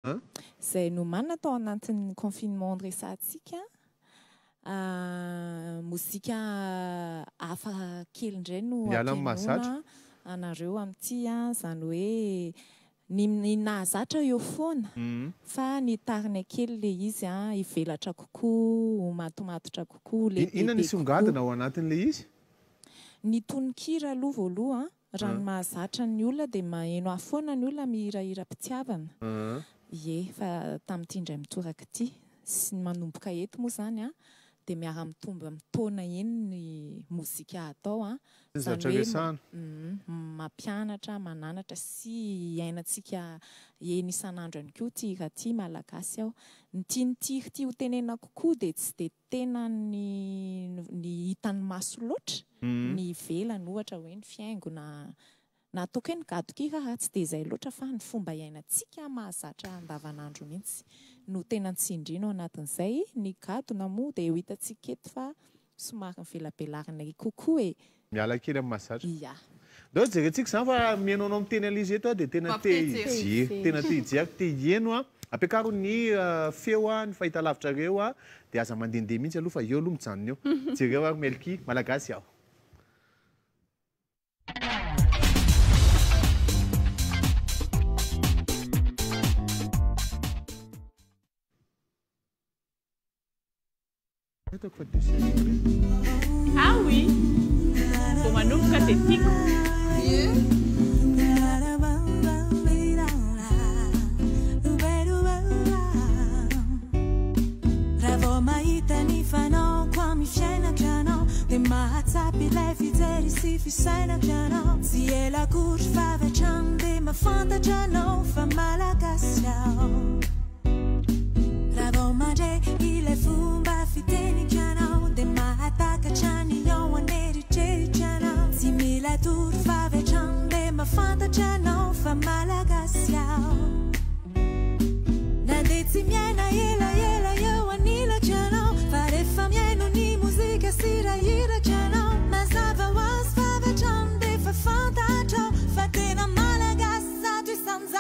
Izay nomanina tao anatin'ny confinement niresahantsika, mozika hafa kely indray no Miala amin'ny mahazatra. ampihainoana anareo amin'ity, izany hoe ny ny nahazatra eo foana fa ny tariny kely ilay izy hivelatra kokoa, ho matomatotra kokoa, ho Inona ny lehibebe kokoa. songadina ao anatin'ilay izy? Ny tononkira aloha voaloha, raha ny mahazatra ny olona dia maheno ahy foana ny olona mihira hiram-pitiavana. Ie, fa tamin'ity indray mitoraka ity sy ny manomboka eto moa izany an, dia miara-mitombo amin'ny taona eny ny mozika atao an. Sy ny Izany zavatra hoe resahana. mampianatra, mananatra sy iainantsika eny isan'andro ihany koa ity hira ity, Malagasy aho. Ny tian'ity hira ity ho tenenina kokoa dia tsy dia tena ny ny hitan'ny maso loatra, ny ivelany ohatra hoe ny fihaingo na na ataoko hoe ny gadon-kira ary tsy dia izay loatra fa ny fomba iainantsika mahazatra andavanandro mihitsy no tena tsindriana ao anatin'izay. Ny gadona moa dia ho hitantsika eto fa somary mivelabelarina kokoa e. Miala kely amin'ny mahazatra. Ia. Ndao jerentsika izany fa mihaino anao miteny an'ilay izy eto aho dia tena te hijery, tena te hijery ary te hihaino aho. Ampiakaro ny feo ny fahitalavitrareo dia aza mandehandeha mihitsy aloha fa eo aloha mijanona eo. Jereo ary Melky, Malagasy aho. Ah oui! Vao manomboka dia tiako. Raha vao mahita ny fanaoko amin'ny fiainako ianao Dia mahatsapa ilay fijery sy fisainako ianao Tsy ela akory fa avy hatrany dia mahafantatra anao fa Malagasy aho Raha vao mandre ilay fomba fiteniko ianao Dia mahatakatra ny ao an'eritreritra ianao Tsy mila toro fa avy hatrany dia mahafantatra anao fa Malagasy aho Na dia tsy miaina elaela eo anilako ianao Fa rehefa mihaino ny mozika sy rahirako ianao Mazava ho azy fa avy hatrany dia efa fantatrao Fa tena Malagasy 100%.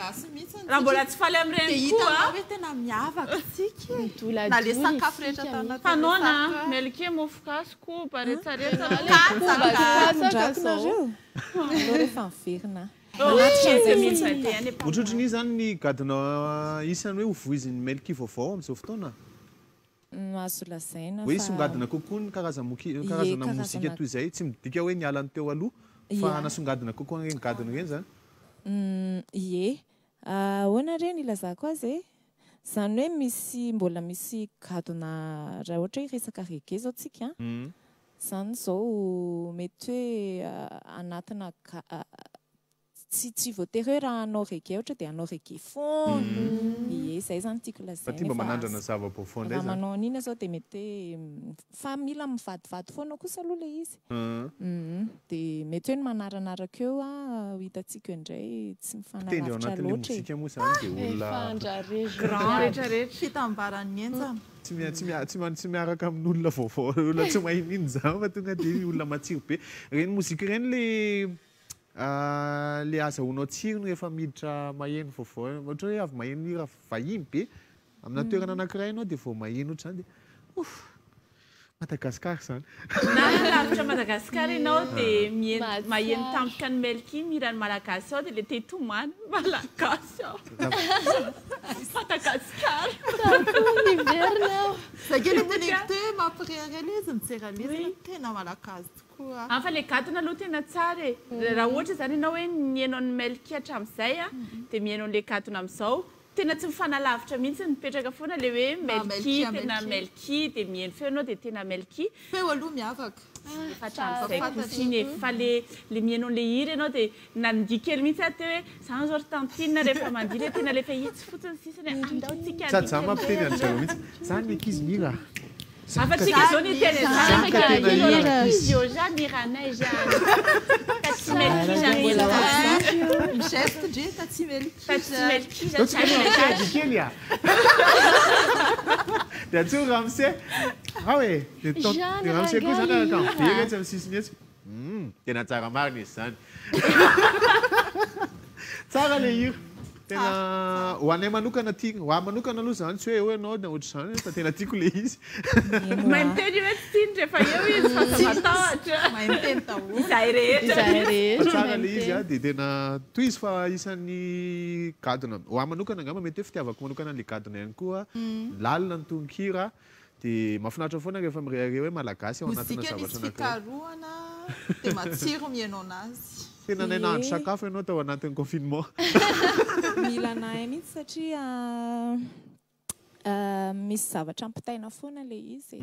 Malagasy mihitsy. Raha mbola tsy faly amin'ireny Dia koa. hitanao hoe tena miavaka tsika e. Na le sakafo rehetra tao anatin'ilay Fanaona, sac. Melky, mofo gasy, koba, rehetrarehetra. Katsaka. Tondrako nareo. Aleo rehefa miverina. Manatitra an'izay fotsiny. Ohatrohatry ny izany ny gadona isan'ny hoe hovoizin'ny Melky vaovao amin'izao fotoana? No azo lazaina Hoe fa. hisongadina kokoa ny karaza-moki- Ie, karazana mozika karazana- toy izay. Tsy midika hoe niala ny teo aloha, fa Ia. hanasongadina kokoa an'ireny gadona ireny izany. Ie. Ahoana re ny ilazako azy e? Izany hoe misy, mbola misy gadona, raha ohatra hoe hiresaka reggae izao tsika an, izany izao mety hoe anatina ga- Tsy tsy voatery hoe raha hanao reggae ohatra dia hanao reggae foana. Ie, izay izany tiako Fa lazaina ty mba fa manandrana zava-baovao indray raha zany. manao an'iny zao dia mety hoe fa mila mivadivady foana kosa aloha ilay izy. Hum dia mety hoe ny manaranaraka eo ho hitantsika eo indray tsy Mpitendry ao mifanalavitra anatin'ilay loatra e. mozika moa izany dia olona Efa andrarezo Grand jiaby. rehetrarehetra. Fitambaran'ny henjana. Tsy mia- tsy mia- tsy ma- tsy miaraka amin'olona vaovao, olona tsy mahay n'inona izany fa tonga dia olona matsiro be. Ireny mozika ireny le Le azahoanao tsirony rehefa miditra maheno vaovao, ohatra hoe avy maheno hira vahiny be amina toerana anankiray ianao dia vao maheno ohatr'izany dia ouf! Madagascar izany. Na lavitra Madagascar ianao dia miheno maheno tampoka an'i Melky mihira ny Malagasy ao dia le te hitomany Malagasy aho. Madagascar. Miverina aho. Zay kely teneniko teo hoe mampirehareha ilay izy mijery an'ilay izy fa tena Malagasy tokoa. An fa le gadona aloha tena tsara e! Raha ohatra izany ianao hoe nihaino an'i Melky hatramin'izay a, dia mihaino an'le gadona amin'izao, tena tsy mifanalavitra mihitsy, mipetraka foana le hoe Melky, tena Melky, dia mihaino feo ianao dia tena Melky. Feo aloha miavaka. Efa hatramin'izay kosa iny e, fa le le mihaino an'le hira ianao dia nandihy kely mihitsy aho teo hoe zany zao ry tantine rehefa mandihy le tena alefa hitsy fotsiny sisiny hoe andao tsika Sady za mampiteny an-dry zareo mihitsy, zany ny ankizy mihira a! Afa-tsika zao ny teny Zany ka tena hira ankizy. Geste ndry tatsy Melky. Zao tsika miady kely a! Dia antsoy ramose. Ao e! Dia ton- dia ramose koa zany araka mivery etsy amin'ny sisiny etsy. Hum, tena tsara marina izy zany. Tsara le hira. Tena ho anay manokana tiako, ho ahy manokana aloha zany tsy hoe eo ianao na ohatr'izany fa tena tiako le izy. Mahay miteny io hoe tsy tiany rehefa eo izy fa tsy matahotra. Mahay miteny daholo. Izahay rehetra. Izahay Fa rehetra tsara mahay le izy miteny. a, dia tena tohizo fa isan'ny gadona, ho ahy manokana angamba mety hoe fitiavako manokana an'le gadona ihany koa, lalina ny tononkira, dia mahafinaritra foana rehefa mirehareha hoe malagasy ao anatina Mozika nisy zavatra anankiray. fikarohana dia matsiro mihaino anazy. Tena nahay nahandro sakafo ianao tao anatin'ny confinement. Mila nahay mihitsy satria misy zavatra ampitaina foana ilay izy e.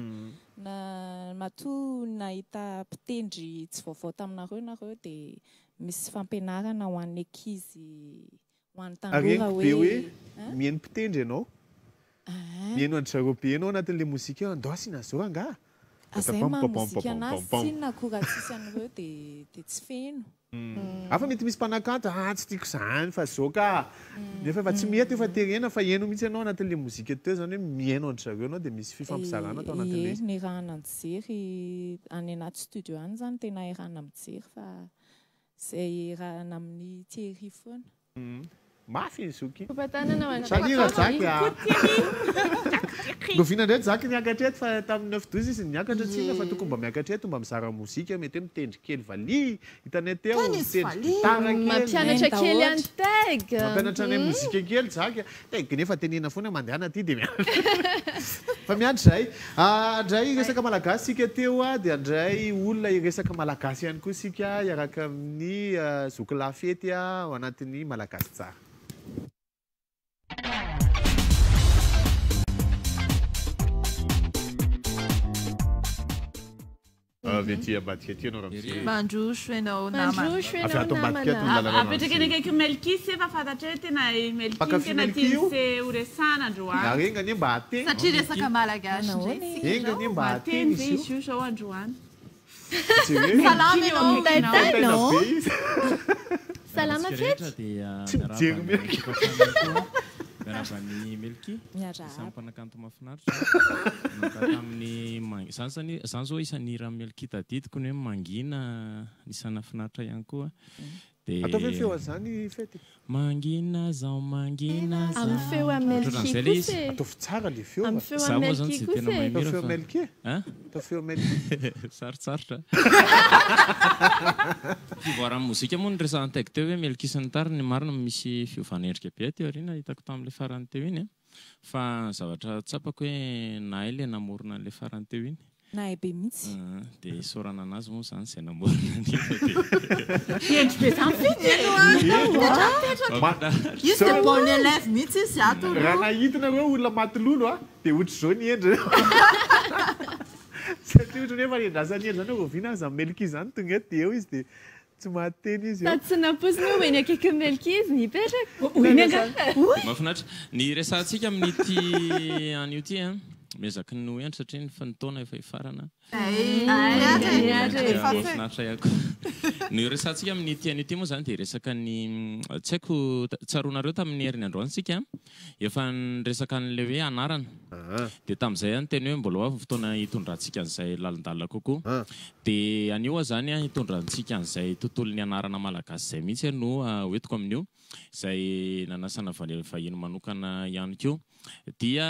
Na matoa nahita mpitendry tsy vaovao taminareo nareo dia misy fampianarana ho an'ny ankizy, ho an'ny tanora Reniko be hoe hoe mihaino mpitendry ianao. Mihaino an-dry zareo be ianao anatin'ilay mozika eo, andao asiana an'izao rangaha. Zay maha mozika anazy tsinona ko raha tsisy an'ireo dia dia tsy feno. Hafa mety misy mpanakanto, ah tsy tiako izany fa zao ka. Nefa efa tsy mety efa terena fa heno mihitsy ianao anatin'ilay mozika teo izany hoe mihaino an-dry zareo ianao dia misy fifampizarana tao anatin'ilay Ie, izy. nirahana nijery any anaty studio any izany tena irahana mijery fa izay irahana amin'i Thierry foana. Mafy iny zoky iny. Kopa-tanana ho an'i Salut Jacky. Rajaky a! Novina indray Jacky niakatra eto fa tamin'ny neuf douze izy niakatra tsinona fa tokony mba miakatra eto mba mizara mozika mety hoe mitendry kely valiha hitanay teo Tany izy mitendry valiha. gitara kely. Mampianatra kely an'i Teg. Mampianatra anay mozika kely Jacky a! Teg nefa tenena foana mandehana aty dia mianatra. Fa miandry izahay. Handray resaka malagasy isika teo dia handray olona hiresaka malagasy ihany koa isika hiaraka amin'ny zokilahy fety ao anatin'ny Malagasy Tsara. Avy aty ambadika aty ianao ramose. Mandroso ianao namana. Mandroso Avy ianao ato ambadika ato ny namana. lalana ramose. Apetraka eny akaiky Melky se fa fantatra hoe tena i Melky no Mpankafy tena Melky io? tian'i se ho resahana androany. Ary enga anie mba hateny. Satria resaka malagasy indray Nahoana e? isika Enga izao. anie mba hateny Hateny ve izy io. izy io izao androany? Jereo. Salama ianao. Mitaitaina be izy. Salama Rehetra fety. dia Tsy mijery miarahaba ny Melky. tokantrano koa. Miarahaba an'i Melky. Miarahaba. Isan'ny mpanakanto mahafinaritra. Nanomboka tamin'ny mang- zany zany zany zao isan'ny hira Melky tadidiko ny hoe mangina isan'ny nahafinaritra ihany koa. Dia Ataovy hoe feo an'izany Fety. Mangina zaho mangina zaho. Amin'ny feo an'i Melky Ohatran'izay ilay kosa izy. e. Ataovy tsara le feo Amin'ny fa. feo Za an'i moa zany Melky tsy dia tena kosa e. mahay Atao mihira feo fa. Melky e. Hein? Atao feo Melky. Sarotsarotra. Fivoaran'ny mozika moa no resahan'i Taiky teo hoe Melky sy ny tariny. Marina misy fiovana endrika be aty aoriana hitako tamin'ilay farany teo iny. Fa ny zavatra tsapako hoe nahay ilay namorona an'ilay farany teo iny. Nahay be mihitsy. Dia isaorana anazy moa izany izay namorona an'iny fa dia. Hendry be izany Fety e! Izy dia bon élève mihitsy izy ato aloha. Raha nahita nareo olona maty lolo a, dia ohatr'izao ny endriny. Satria ohatran'ny hoe efa niandrasan'ny endriny izany hoe oviana aza Melky izany tonga eto dia eo izy dia tsy mahateny izy eo. Sady tsy nampoizina hoe ho eny akaikin'i Melky izy nipetraka. Ho eny angaha? Hoy! Mahafinaritra. Ny resahantsika amin'ity anio ity an, miezaka ny ho hendry satria ny taona efa hifarana. Mahafinaritra ihany koa. Ny resahantsika amin'ity anio ity moa izany dia resaka ny, tsy haiko, tsaroanareo tamin'ny heriny androany isika efa niresaka an'ilay hoe anarana. Dia tamin'izay aho niteny hoe mbola ho avy ny fotoana hitondrantsika an'izay lalindalina kokoa. Dia anio aho izany hitondra antsika an'izay tontolon'ny anarana malagasy izay mihitsy no hoentiko amin'io, izay nanasana vahiny manokana ihany koa. Dia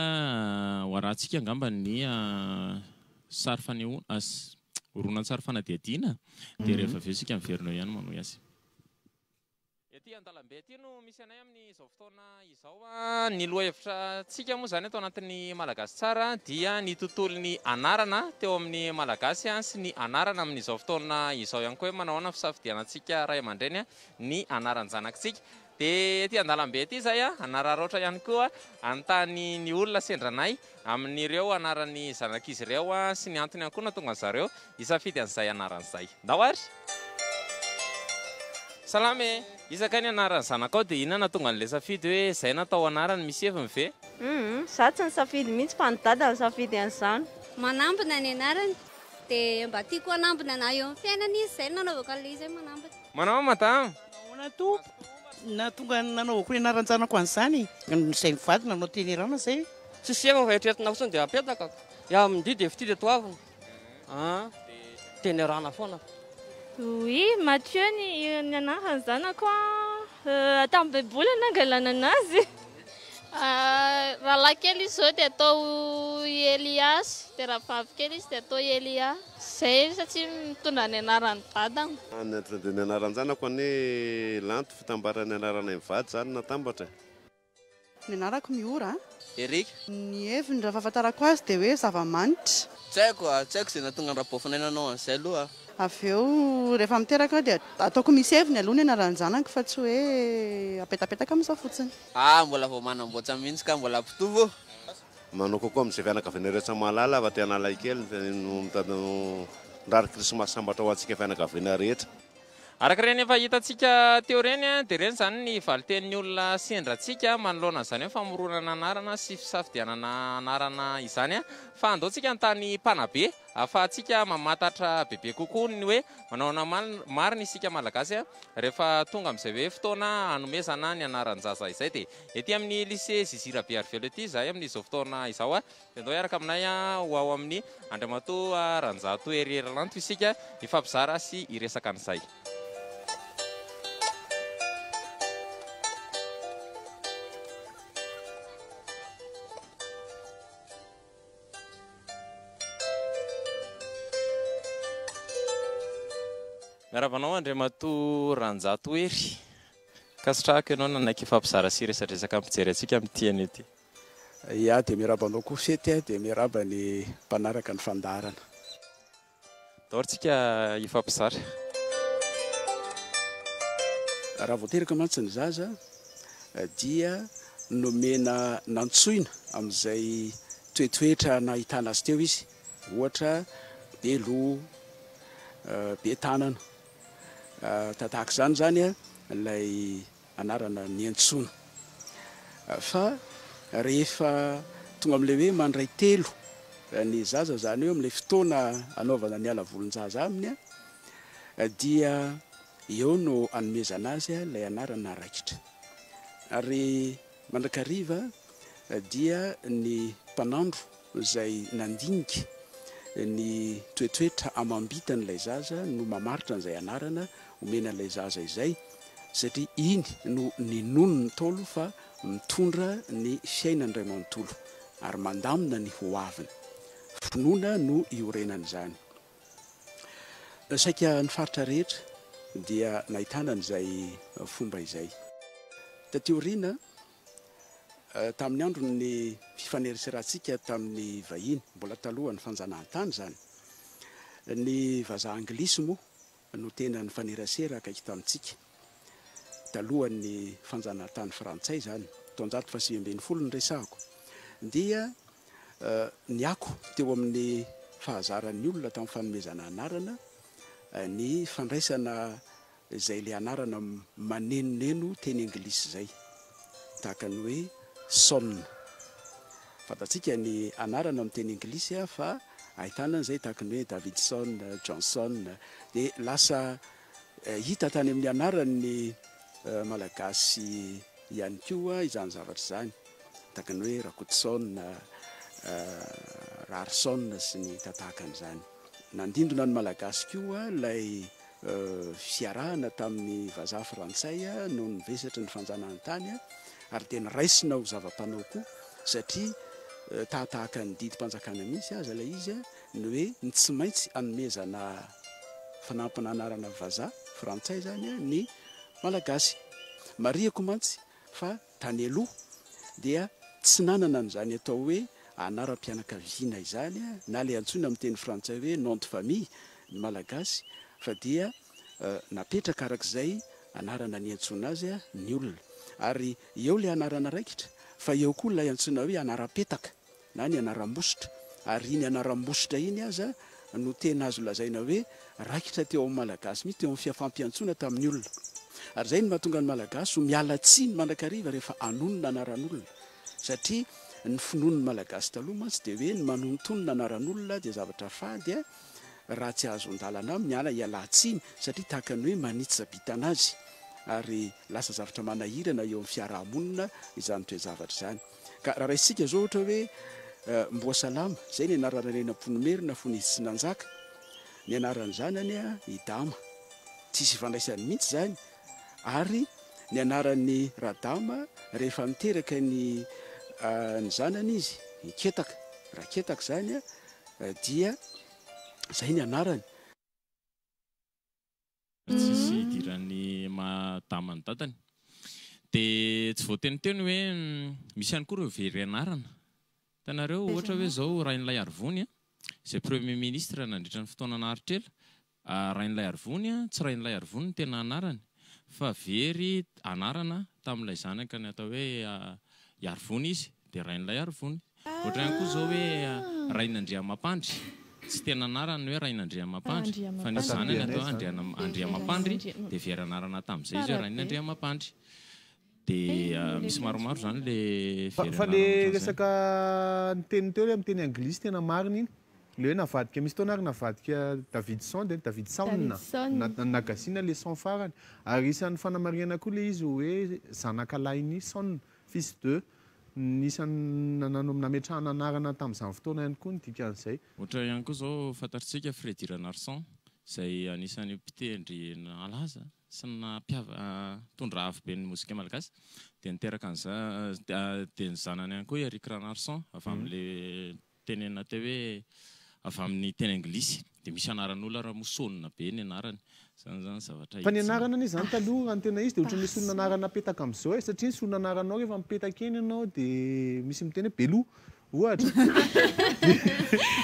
ho arahantsika angamba ny sary fanehoana, horonantsary fanadihadiana, dia rehefa avy eo isika miverina eo ihany manohy azy. Ety an-dalambe ety no misy anay amin'izao fotoana izao. Ny lohahevitrantsika moa izany ato anatin'ny Malagasy Tsara dia ny tontolon'ny anarana teo amin'ny Malagasy sy ny anarana amin'izao fotoana izao ihany koa hoe manao ahoana ny fisafidianantsika ray aman-dreny ny anaran-janakitsika. Dia ety an-dalambe ety izay hanararaotra ihany koa hanontany ny olona sendra anay amin'ireo anaran'ny zanak'izy ireo sy ny antony ihany koa nahatonga an-dry zareo hisafidy an'izay anarana izay. Ndao ary! Salama e! Iza kay ny anaran'ny zanakao dia inona nahatonga an'ilay safidy hoe izay natao anarany misy heviny ve? Humm, za tsy nisafidy mihitsy fa ny dada nisafidy an'izany. Manambina ny anarany dia mba tiako hanambina anah eo amin'ny fiainana izy, izay no nanaovako an'ilay izy hoe manambina. Manao ahoana madama? Ahoana tompoko? Nahatonga ny nanaovako ny anaran-janako an'izany, izay mivady nanao teny ierana izay. Tsisy heviny fa eritreretina fotsiny dia apetaka ka. Ya amin'ny dia fitia dia toavina. An, teny ierana foana. Oui, Mathieu ny ny anaran'ny zanako an, tamin'ny baiboly no nangalana anazy. Raha lahy kely izy izao dia atao Elias, dia raha vavy kely izy dia atao Elia. Izay satria mitondra ny anaran'ny dadany. Ny antony dia ny anaran-janako anie Lanto, fitambaran'ny anaranay mivady izany natambatra e. Ny anarako Miora a. Eric. Ny heviny raha fahafantarako azy dia hoe zava-manitra. Tsy haiko a, tsy haiko izay nahatonga an'i Rabaofinay nanao an'izay aloha a. Avy eo rehefa miteraka aho dia ataoko misy heviny aloha ny anaran-janako fa tsy hoe apetapetaka amin'izao fotsiny. Ah, mbola vao manamboatra mihitsy ka, mbola mpitovo. Manao kokoa amin'izay fianakaviana rehetra mahalala fa te Analakely no mitady mirary krismasy sambatra ho antsika fianakaviana rehetra. Araka ireny efa hitantsika teo ireny dia ireny izany ny valin-tenin'ny olona sendra antsika manoloana an'izany hoe famoronana anarana sy fisafidianana anarana izany. Fa andao tsika hanontany mpanabe ahafahantsika mamantatra bebe kokoa ny hoe manao ahoana marina isika Malagasy rehefa tonga amin'izay hoe fotoana hanomezana ny anaran-jaza izay. Dia ety amin'ny Lycée Zizi Rabearivelo ety izahay amin'izao fotoana izao. Dia andao hiaraka aminay ho ao amin'ny Andriamatoa Ranjato Hery Herilanto isika hifampizara sy hiresaka an'izay. Miarahaba anao Andriamatoa Ranjato Hery. Ankasitrahako ianao nanaiky hifampizara sy hiresadresaka amin'ny mpijery antsika amin'ity anio ity. Ya dia miarahaba anao koa Fety a, dia miarahaba ny mpanaraka ny fandaharana. Ndao ary tsika hifampizara. Raha vao teraka mantsy ny zaza dia nomena nantsoina amin'izay toetoetra nahitana azy teo izy, ohatra be loha, be tanana, tahaka izany izany ilay anarana niantsoana. Fa rehefa tonga amin'ilay hoe mandray telo ny zaza, izany hoe amin'ilay fotoana anaovana ny ala volon-jaza aminy, dia eo no anomezana azy ilay anarana raikitra. Ary mandrakariva dia ny mpanandro izay nandinika ny toetoetra amam-bitan'ilay zaza no mamaritra an'izay anarana omena ilay zaza izay. satria iny no ninoan'ny Ntaolo fa mitondra ny fiainany iray manontolo ary mandamina ny ho aviny. Finoana no iorenan'izany. Saika ny faritra rehetra dia nahitana an'izay fomba izay. Taty aoriana, tamin'ny andron'ny fifaneraserantsika tamin'ny vahiny, mbola talohan'ny fanjanahantany izany, ny vazaha anglisy moa no tena nifanerasera akaiky tamintsika, talohan'ny fanjanahantany frantsay izany, taonjato faha-19 no resahako, dia Niako teo amin'ny fahazaran'ny olona tamin'ny fanomezana anarana ny fandraisana izay ilay anarana manenoneno teny anglisy izay, tahaka ny hoe Son. Fantatsika ny anarana amin'ny teny anglisy fa ahitana an'izay tahaka ny hoe Davidson, Johnson. Dia lasa hita tany amin'ny anaran'ny Malagasy ihany koa izany zavatra izany. Tahaka ny hoe Rakotoson, Raharison sy ny tatahaka an'izany. Nandindona ny Malagasy koa ilay fiarahana tamin'ny vazaha frantsay noho ny vesatry ny fanjanahantany ary dia noraisina ho zava-panao koa satria tahatahaka ny didim-panjakana mihitsy aza ilay izy ny hoe ny tsy maintsy anomezana fanampin'anarana vazaha frantsay izany ny Malagasy. Marihiko mantsy fa Tany aloha dia tsy nanana an'izany atao hoe anaram-pianakaviana izany na ilay antsoina amin'ny teny frantsay hoe nom de famille ny Malagasy fa dia napetraka araka izay anarana niantsoana azy ny olona. Ary eo ilay anarana raikitra fa eo koa ilay antsoina hoe anaram-petaka. na ny anaram-bositra, ary iny anaram-bositra iny aza no tena azo lazaina hoe raikitra teo amin'ny Malagasy mihitsy, teo amin'ny fiafampiantsoana tamin'ny olona. Ary izay no mahatonga ny Malagasy ho miala tsiny mandrakariva rehefa hanonona anaran'olona, satria ny finoan'ny Malagasy taloha mantsy dia hoe ny manonontonona anaran'olona dia zavatra fady raha tsy ahazoan-dalana aminy, ala ialatsiny, satria tahaka ny hoe manitsy-bitana azy, ary lasa zavatra manahirana eo amin'ny fiaraha-monina izany toe-javatra izany. Ka raha raisintsika izao ohatra hoe Mboa Salama, izay ny anaran'i Andrianampoinimerina fony izy tsy nanjaka, ny anaran'ny zanany i Dama, tsisy ifandraisany mihitsy izany, ary ny anaran'i Radama rehefa niteraka ny ny zanany izy, i Ketaka, Raketaka izany dia izay ny anarany. Tsisy idiran'ny madama ny dadany. Dia tsy voateniteny hoe misy ihany koa ireo very anarana. Hitanareo ohatra hoe izao Rainilaiarivony a, izay premier ministre nandritra ny fotoana naharitra ela, Rainilaiarivony a, tsy Rainilaiarivony no tena anarany fa very anarana tamin'ilay zanaka ny atao hoe Iarivony izy dia Rainilaiarivony. Ohatra ihany koa izao hoe Rainandriamampandry, tsy tena anarany ny hoe Rainandriamampandry fa nisy zanany atao hoe Andriamampandry dia very anarana tamin'izay izy hoe Rainandriamampandry. Dia misy maromaro izany ilay very Fa anarana le ohatran'izay. resaka niteniny teo hoe amin'ny teny anglisy tena marina iny, le hoe navadika, misy fotoana ary navadika Davidson dia Davidson, Davidson. nagasiana le son farany. Ary isan'ny fanamarihana koa le izy hoe zanakalahin'i Son, fils de. Nisan'ny nametrahana anarana tamin'izany fotoana ihany koa ny dikan'izay. Ohatra ihany koa izao fantatritsika Freddy Ranarison izay anisan'ny mpitendry nalaza sy nampiava nitondra avo be ny mozika malagasy dia niteraka ny dia ny zanany ihany koa Eric Ranarison avy amin'ilay Tenenina teo hoe avy amin'ny teny anglisy dia misy anaran'olona ary moa Son be ny anarany. Izany izany zavatra Fa ny hita. anarana anie izany taloha raha ny tena izy dia ohatran'ny solon'anarana apetaka amin'izao e, satria ny solon'anaranao rehefa mipetaka eny ianao dia misy miteny hoe Beloha ohatra.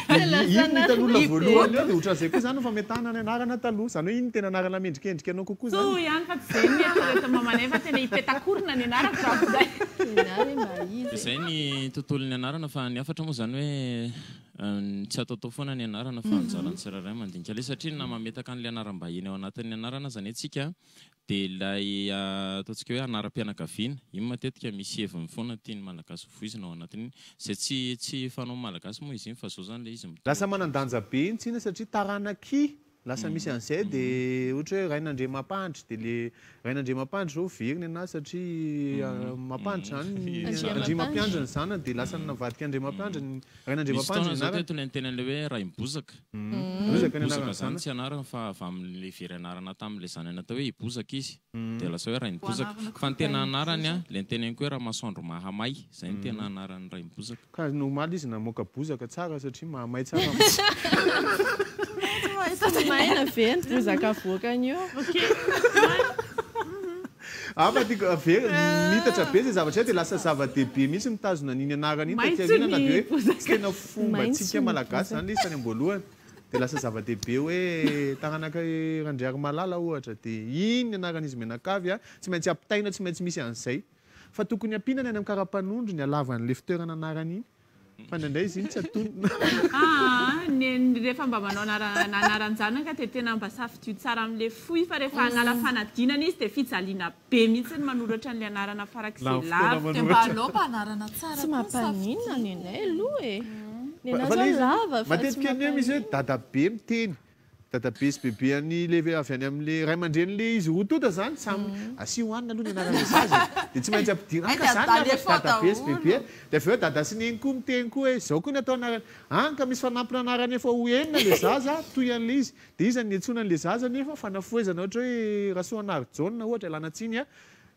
Dia iny no hitan'olona voalohany eo dia ohatran'izay koa izany ny fametahana ny anarana taloha. Izany hoe iny no tena anarana mendrikendrika anao kokoa izany. Soa ihany fa tsy izay no eritreretin'i mamanay fa tena hipetak'orona ny anarako raha vao izay. Izay ny tontolon'ny anarana fa ny hafatra moa izany hoe tsy ataotao foana ny anarana fa anjaran'ny tsirairay mandinika ilay satria na mametaka an'ilay anaram-bahiny ao anatin'ny anarana aza anie tsika dia ilay ataontsika hoe anaram-pianakaviana iny matetika misy heviny foana tian'ny Malagasy ho voizina ao anatin'iny izay tsy tsy fanaon'ny Malagasy moa izy iny fa izao izany ilay izy Lasa manan-danja be iny tsinona satria taranak'i. Lasa misy an'izay dia ohatra hoe Rainandriamampandry dia le Rainandriamampandry zao very ny anazy satria mampandry zany Andriamampiandry ny zanany dia lasa navadika Andriamampiandry ny Misy Rainandriamampandry fotoana ny zao anarany. teto le niteny an'le hoe Rainibozaka. Bozaka ny Bozaka anaran'ny zany zanany. tsy anarany fa avy amin'le very anarana tamin'le zanany atao hoe Ibozaka izy dia lasa hoe Rainibozaka. Anarana Fa ny tena koa anarany an, le niteneniko hoe Ramasoandro Mahamay, zay no tena anaran'ny Rainibozaka. Ka normal izy namoaka bozaka tsara satria mahamay tsara Tsy maina ve ny bozaka avoakany io? Ah fa tiako very mitatra be zay zavatra zay dia lasa zava-dehibe mihitsy mitazona an'iny anarana iny taty aoriana na dia hoe tsy tena fombantsika malagasy zany ilay izy tany am-boalohany dia lasa zava-dehibe hoe taranaka Randriarimalala ohatra dia iny ny anaran'izy mianakavy tsy maintsy ampitaina tsy maintsy misy an'izay. Fa tokony ampiana ny any amin'ny karapanondro ny halavan'ilay fitoerana anarana iny fa indraindray izy iny tsy atonina. Aa ny rehefa mba manao anaran-janaka dia tena mba safidio tsara amin'ilay fohy fa rehefa hanala fanadinana izy dia fijaliana be mihitsy ny manoratra an'ilay anarana farak'izay lava. Dia mba aleo mba anarana tsara Tsy koa mampaninona ny anay aloha e. Ny Fa anah fa zao ilay izy lava fa tsy matetika anie misy hoe mampaninona. dadabe miteny Dadabe sy bebe an'i le avy any amin'le ray aman-dreny le izy roa tonta zany samy asio hanina aloha ny anaran'le zaza e! dia tsy maintsy ampidirina Hay ka dia zany alefa ny hafatry dadabe sy bebe daholo. dia avy eo dada sy neny koa miteny koa hoe zao koa ny atao anarany any ka misy fanampina anarany efa ho enina le zaza toy an'le izy dia iza no niantsoana an'le zaza nefa fanafohezana ohatra hoe Rasoanary Jaona ohatra ialana tsiny a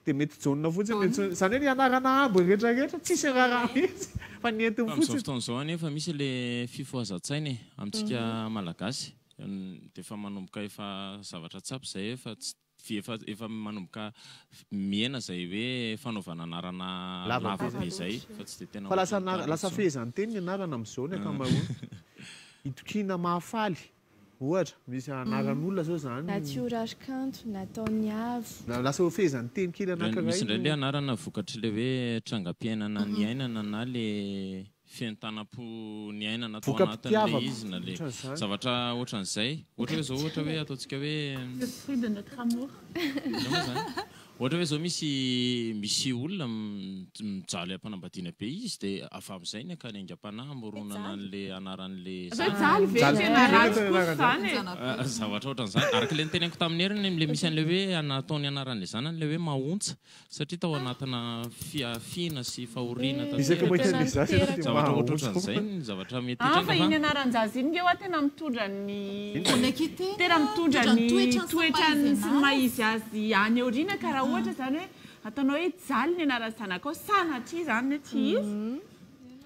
Dia mety Jaona fotsiny no antsoina. Izany hoe ny anarana abo rehetra rehetra tsisy raharaha mihitsy fa ny entiny Fa amin'izao fotsiny. fotoana izao anefa misy ilay fifohazan-tsaina e, amintsika Malagasy. Dia efa manomboka efa zavatra tsapa izay efa tsy efa efa manomboka mihena izay hoe fanaovana anarana Lava be lava be izay. izay fa tsy dia tena Fa lasa ohatran'ny anarana, taloha lasa intsony. fehezanteny ny anarana amin'izao ny ankamaroany. Itokiana mahafaly. Ohatra, misy anaran'olona zao zany. Natioraly kanto, nataony avo. Na lasa ho fehezanteny kely anankiray Misy indray no. le anarana vokatr'ilay hoe trangam-piainana niainana na le fientanam-po niainana tao anatin'ilay Voka-pitiavako, izy na le ohatran'izany. zavatra ohatran'izay. Ohatra hoe zao ohatra hoe ataontsika hoe. Le fruit de notre amour. Inona moa zany? Ohatra hoe zao misy misy olona mijaly am-panambadiana be izy dia avy amin'izay ny akany aingam-panahy hamoronana an'le anaran'le Hoe jaly ve? Tena ratsy kosa izany e! Zavatra ohatran'izany. Araka ilay noteneniko tamin'i Heriny ilay misy an'ilay hoe nataony anaran'ilay zanany ilay hoe Mahaontsa satria tao anatina fihafiana sy fahoriana Isaky tanteraka. mahita an'ilay zaza ianao dia Zavatra mahaontsa ohatrohatran'izay foana. ny zavatra mety Ah, hitranga fa fa iny anaran-jaza iny nge hoa tena mitondra ny Tena tena mitondra mitondra ny ny toetrany sy ny maha toetrany izy sy ny maha anazy. izy azy any aoriana ka raha ohatra izany hoe ataonao hoe jaly ny anaran'ny zanakao sanatria izany hoe tsy izy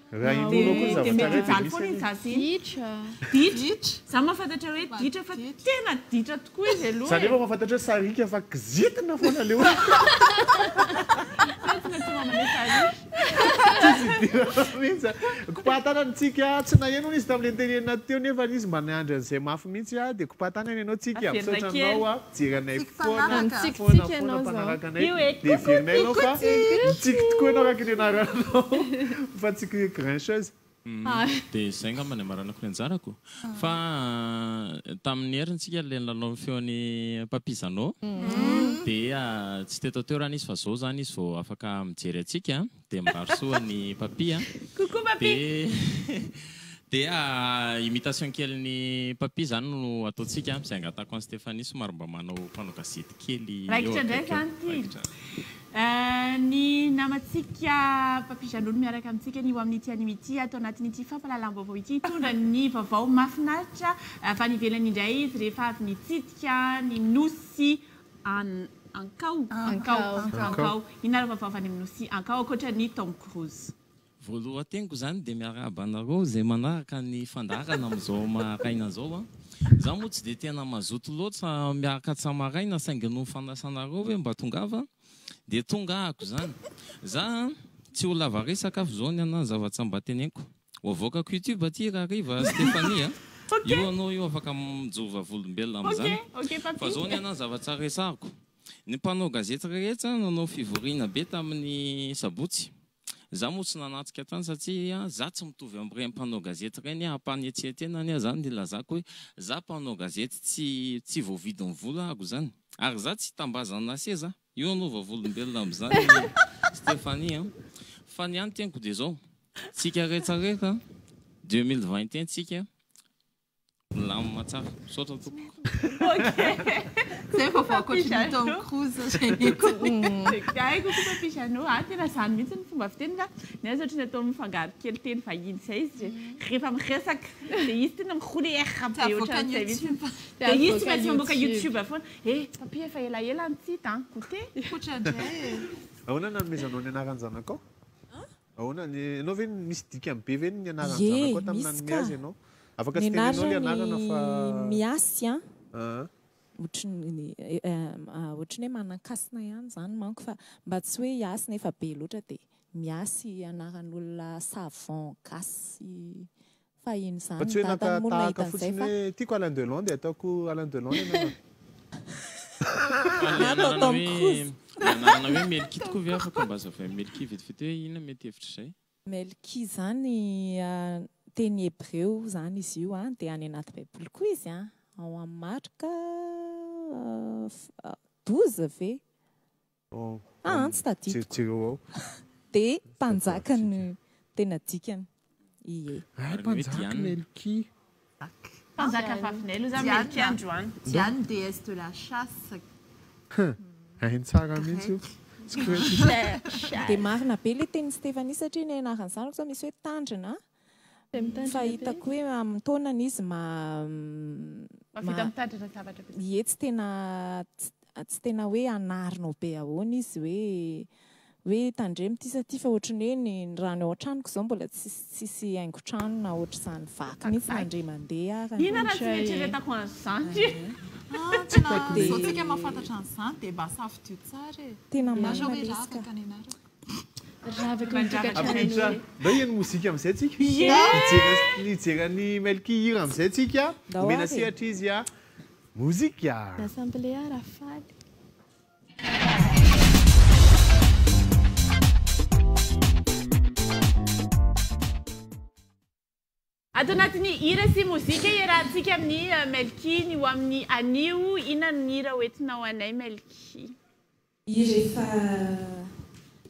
Raha inoanao koa ny dia zavatra mety iray dia hijaly misy foana iny anie. zaza iny. Ditra. Ditra. Za mahafantatra hoe ditra fa tena ditra tokoa izy aloha Za e. nefa mahafantatra hoe sariaka fa kizitina foana le olona. Tsy maintsy mamanay sariaka. Tsisy idirana mihitsy a. Kopaha-tanana tsika, tsy naheno hono izy tamin'ilay nitenenina teo nefa izy mba niandry an'izay mafy mihitsy a, dia kopaha-tanana ianao Tsiky a, Averina misaotra kely. anao a, mijery anay foana, mpanaraka. foana Mitsikitsiky foana ianao izao. mpanaraka anay, Io e, dia coucou heverinay ianao fa Tsiky. mitsiky tokoa ianao araka ny anaranao fa tsy grincheuse. Dia izay angamba ny amaranako ny anjarako. Fa tamin'ny heriny tsika ilay nilalao ny feon'i Papy Zanot. Dia tsy teto an-toerana izy fa izao izany izy vao afaka mijery antsika. Dia mirary soa an'i Papy a. Coucou Papy. Dia imitation kelin'i Papy izany no ataontsika, izay angatahako an'i Stéphanie somary mba manao mpanao gazety kely eo Raikitra indray akaiky eo. izany ity. Raikitra. Ny namantsika Papy Jeannot no miaraka amintsika anio amin'ity anio ity ato anatin'ity fampahalalam-baovao ity hitondra ny vaovao mahafinaritra avy any ivelany indray izy rehefa avy nitsidika ny nosy Ankao. Ankao. Ankao. Inona ary vaovao avy any amin'ny nosy Ankao ankoatra ny Tom Cruise? Voalohan-teniko izany dia miarahaba anareo izay manaraka ny fandaharana amin'izao maraina izao an. Izaho moa tsy dia tena mazoto loatra miakatra maraina saingy noho ny fanasanareo hoe mba tongava dia tonga ahako izany. Za an, tsy ho lava resaka aho f'izao ny anah ny zavatra mba teneniko. Ho avoakako youtube aty rahariva Stéphanie a. Io anao io afaka mijoro vavolombelona amin'izany. Fa izao ny anah ny zavatra resahako. Ny mpanao gazety rehetra nanao fivoriana be tamin'ny sabotsy. Za moa tsy nanatrika tany satria za tsy mitovy amin'ireny mpanao gazety ireny ampanetren-tena anie zany ny ilazako hoe za mpanao gazety tsy tsy voavidin'ny vola aho zany ary za tsy tambazana seza io anao vavolombelona amin'izany Stéphanie a! Fa ny ahy ny teniko dia zao tsika rehetra rehetra 2021 tsika. Milamina tsara. Misaotra tompoko. Ok. Zay vaovao ankoatry ny Tom Cruise zay nentiny. Ay coucou Papi Jeannot a, tena zany mihitsy ny fomba fiteny fa ny ahy ohatry ny atao mifangaro kely teny vahiny zay izy rehefa miresaka dia izy tena mi-rouler R be ohatran'izay mihitsy. Dia izy tsy maintsy mamoaka YouTube foana. Eh Papi efa elaela no tsy hita an, goûter. Kotra indray e. Ahoana no nanomezanao ny anaran-janakao? Ahoana ny, ianao ve misy dikany be ve ny anaran'ny Ie, zanakao tamin'ny misy nanome ka. azy ianao? Afaka Ny tsy teneninao ilay anarany anarana fa. Miasy an, Aa. ohatry ny ohatry ny hoe manan-kasina ihany izany manko fa mba tsy hoe hiasy nefa be loatra dia miasy anaran'olona savant gasy fahiny Fa izany. tsy hoe naka Dadany moa no tahaka nahita an'izay fotsiny fa. hoe tiako Alain Delon dia ataoko Alain Delon ny anarana. Fa le Na atao anarana Tom hoe Cruise. le anarana hoe Melky tokoa ve afaka mba azavain'i Melky vetivety hoe inona mety hevitr'izay? Melky izany teny hebreo izany izy io an, dia any anaty baiboly koa izy an, ao amin'ny Marka 12 ve? Ah an, tsy tadidiko. Jereo ao. Dia mpanjaka no tena dikany. Ie. Hay mpanjaka Melky. Mpanjaka vavinay aloha zany Melky androany. Diane, déesse de la chasse. Hainy tsara mihitsy io. Dia marina be ilay tenin'i Stéphanie satria ny anaran'ny zanako izao misy hoe Tandrina fa hitako hoe amin'ny taonany izy ma Mahavita mitandrina zavatra be. Ie tsy tena tsy tena hoe anarinao be ahoana izy hoe hoe tandremo ity sa ity fa ohatry ny hoe ny rano ao an-tranoko izao mbola tsisy tsisy haingon-trano na ohatr'izany vaky mihitsy na indray mandeha ary. Inona raha tsy nieritreretako an'izany? Ah, tena izao tsika mahafantatra an'izany dia mba safidio tsara e. Tena Lasa marina hoe ilay izy ka. ravaka ny anarako. Ravaka ny tokantrano. Ampiditra. Ndao hihaino mozika amin'izay tsika. Ie! Hijery an'i Melky hihira amin'izay tsika. Ndao Omena ary e. sehatra izy a. Mozika! L'assemblée Rafaly. Ato anatin'ny hira sy mozika iarahantsika amin'i Melky ny ho amin'ny anio. Inona no hira hoentinao anay Melky? Hira efa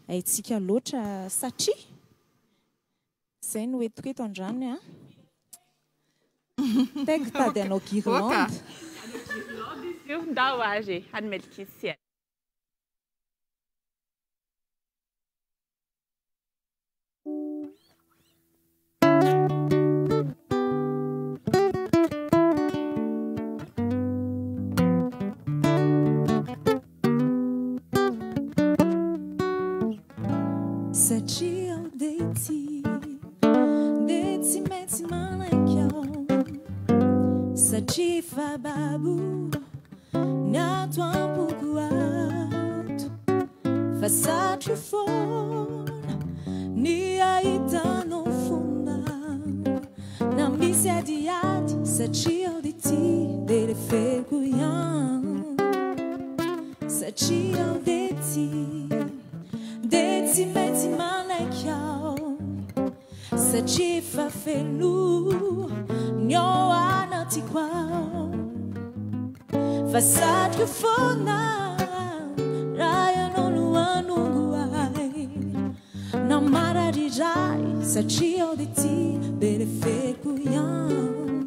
haintsika loatra satria izay no entiko eto androany an. Taiko tady hanao guirlande. Guirlande izy io, ndao ary e, any Melky sy. Satria aho dia tia, dia tsy maintsy manaiky aho. Satria efa babo ny ato am-poko ato. Fa satry foana ny ahitanao fona. Na misy adiady, satria aho dia tia, dia leferiko ihany. Satria aho dia tia, dia tsy maintsy manaiky aho. Satria efa feno ny ao anatiko ao. Fa satriko foana raha ianao no hanongo ahy. Na marary iray, satria aho dia tia, dia leferiko ihany.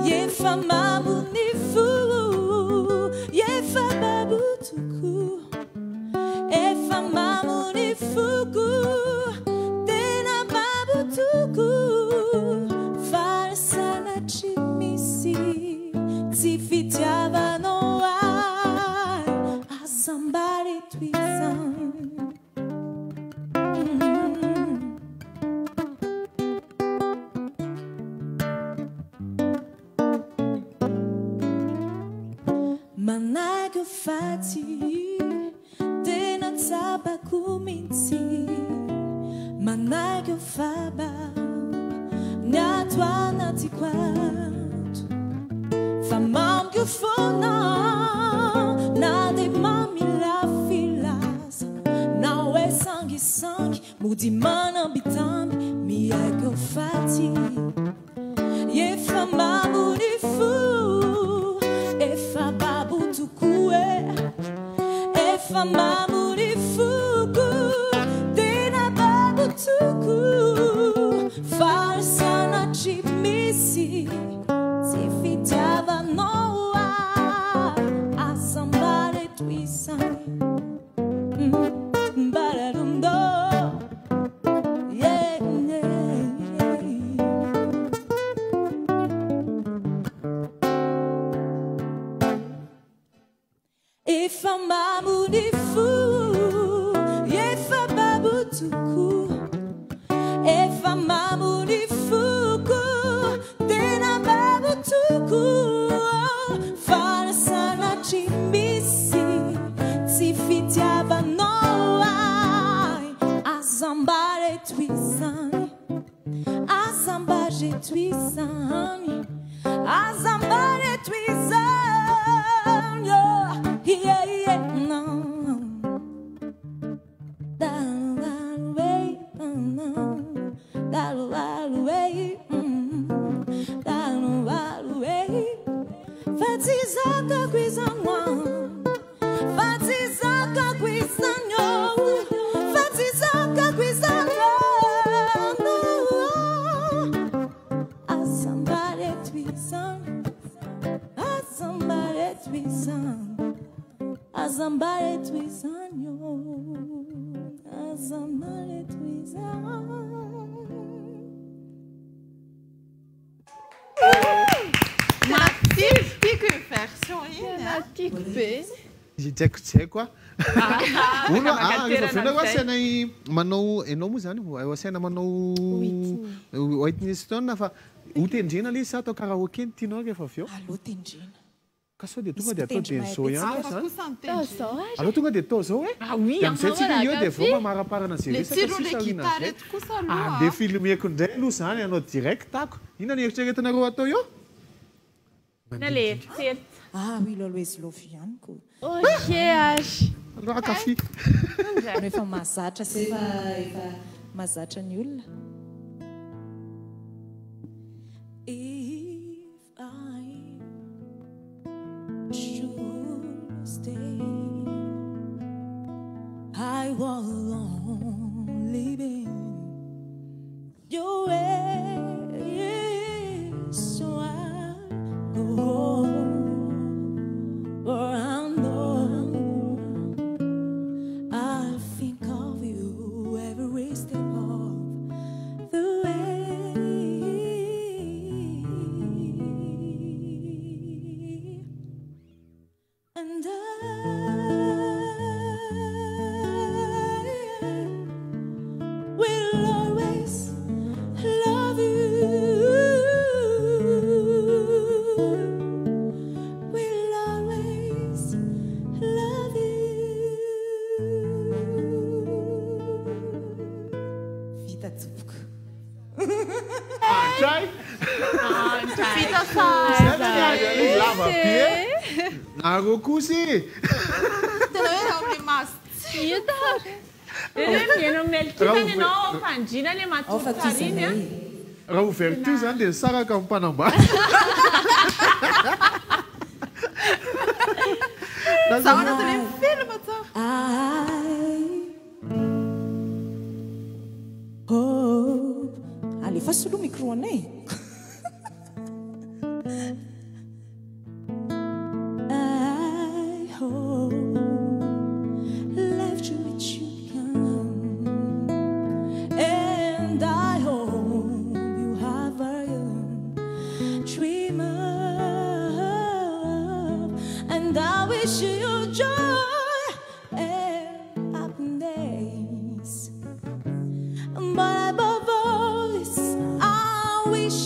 Efa mamo ny fo, efa babo tokoa. Efa mamo ny foko, tena babo tokoa. Fa sanatria misy tsy fitiavanao ahy, aza mba reto izany. Manaiky fa tsy tena tsapako mihitsy. Manaiky fa babo ny ato anatiko ato. Fa mamiko foana na dia mamilafilaza. Na hoe sangisangy mody manambitamby, miaiky fa tsy efa mamo ny fo, efa babo tokoa e. Efa mamo ny foko, tena babo tokoa. Fa sanatria misy tsy fitiavanao ahy Aza mba reto izany Mbararondo Yeah, yeah. Efa mamo ny fo, efa babo tokoa. Efa mamo ny foko, tena babo tokoa. Fa raha sanatria misy tsy fitiavanao ahy, aza mba reto izany, aza mba reto izany, aza mba reto izany. Oh, yeah, yeah, no. Fa tsy zakako izany Fa tsy zakako izany oh. Fa tsy zakako izany oh. Aza mba reto izany Aza mba reto izany Aza mba reto izany oh. Aza mba reto izany Tena tiako, tiako iny version iny a. Tena tiako be. Tsy haiko tsy haiko ah. Ah, Ono ah, rehefa avy eo nareo an'izay. asaina manao ianao moa zany ho asaina manao Whitney Houston fa ho tendrena ilay izy sa atao karaoke ny tianao rehefa avy eo? Aleo tendrena. Ka sao dia tonga dia atao dieny zao ihany Hafa zany? kosa ny tendrena. Aleo tonga dia atao zao e! Ah oui, Dia amin'izay tsika eo dia vao Kafe. mamaraparana izay Le resaka tsiro sisa le aoriana guitare an'izay. eto kosa aloha Andeha a. filmeko indray aloha izany hanao direct ako. Inona no eritreretinareo atao eo? Na le eritreritra. Ah, will always love you ihany ko. Ok ary. Aleo hankafy. No efa mahazatra sy efa efa mahazatra ny olona. If I should stay, I will only be your way, so I go home, for I know I think of you every step of the way. And I will always love you. Will always love you. Vita tompoko. Andray! Vita sahady. Zay ve ny ady aloha lava be? Nareo kosa e! Tena hoe ao amin'ilay maso tsy Hita. Dia hoe mihaino Melky Raha zany ove- ianao ao am-pandriana le Ao fa matory tsara iny a. tohizanay. Raha ouverture zany dia nisaraka amin'ny mpanambady. Zaho anatin'ilay film tsara. I hope. Alefa soloa micro anay. I hope left you with you come, and I hope you have a dream of, and I wish you joy and happiness. But above all this, I wish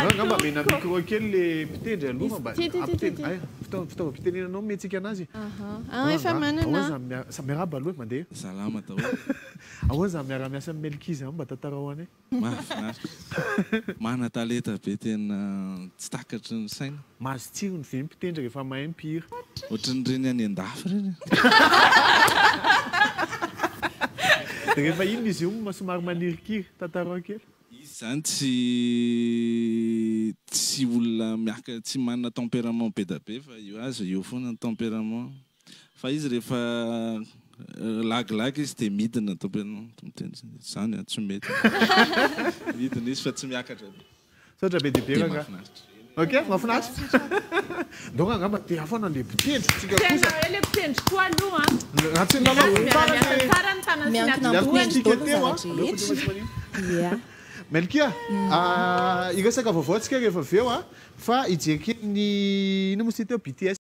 Angamba mena micro kely le mpitendry aloha fa mba Ty, ty, ty, ty, ty. Ay, fitaovam-pitenenanao omentsika anazy. Ah, efa manana. Ahoana za miarahaba aloha e, mandeha. Salama daholo. Ahoana za miara-miasa amin'i Melky zany mba tantarao anay. Mahafinaritra. Manan-talenta be tena tsy takatry ny saina. Mahazo tsirony ve ny mpitendry rehefa mahay mpihira? Ohatran'ireny any an-dafy ireny e. Dia rehefa inona izy io no somary manirikiry? Tantarao kely. Izy izany tsy tsy olona miaka tsy manana tempérament be da be fa io azy eo foana ny tempérament. Fa izy rehefa lagilagy izy dia midina tempérament miteny izany an tsy mety. Midina izy fa tsy miakatra be. Misaotra be dia be Dia rangahy. mahafinaritra. Ok, mahafinaritra. Ndao angamba te hafa na le mpitendry tsika Tena kosa. hoe le mpitendry koa aloha an. Raha tsy nilalao tsara Miara-miasa le tsara ny tanana sy ny Miankina atidohany. amin'ny Tsika daholo ny teo an. zavatra Aleo rehetra. koa manino. Ia. Melkia, hiresaka vaovao tsika rehefa avy eo an, fa hijery kely ny inona moa izy ity teo BTS.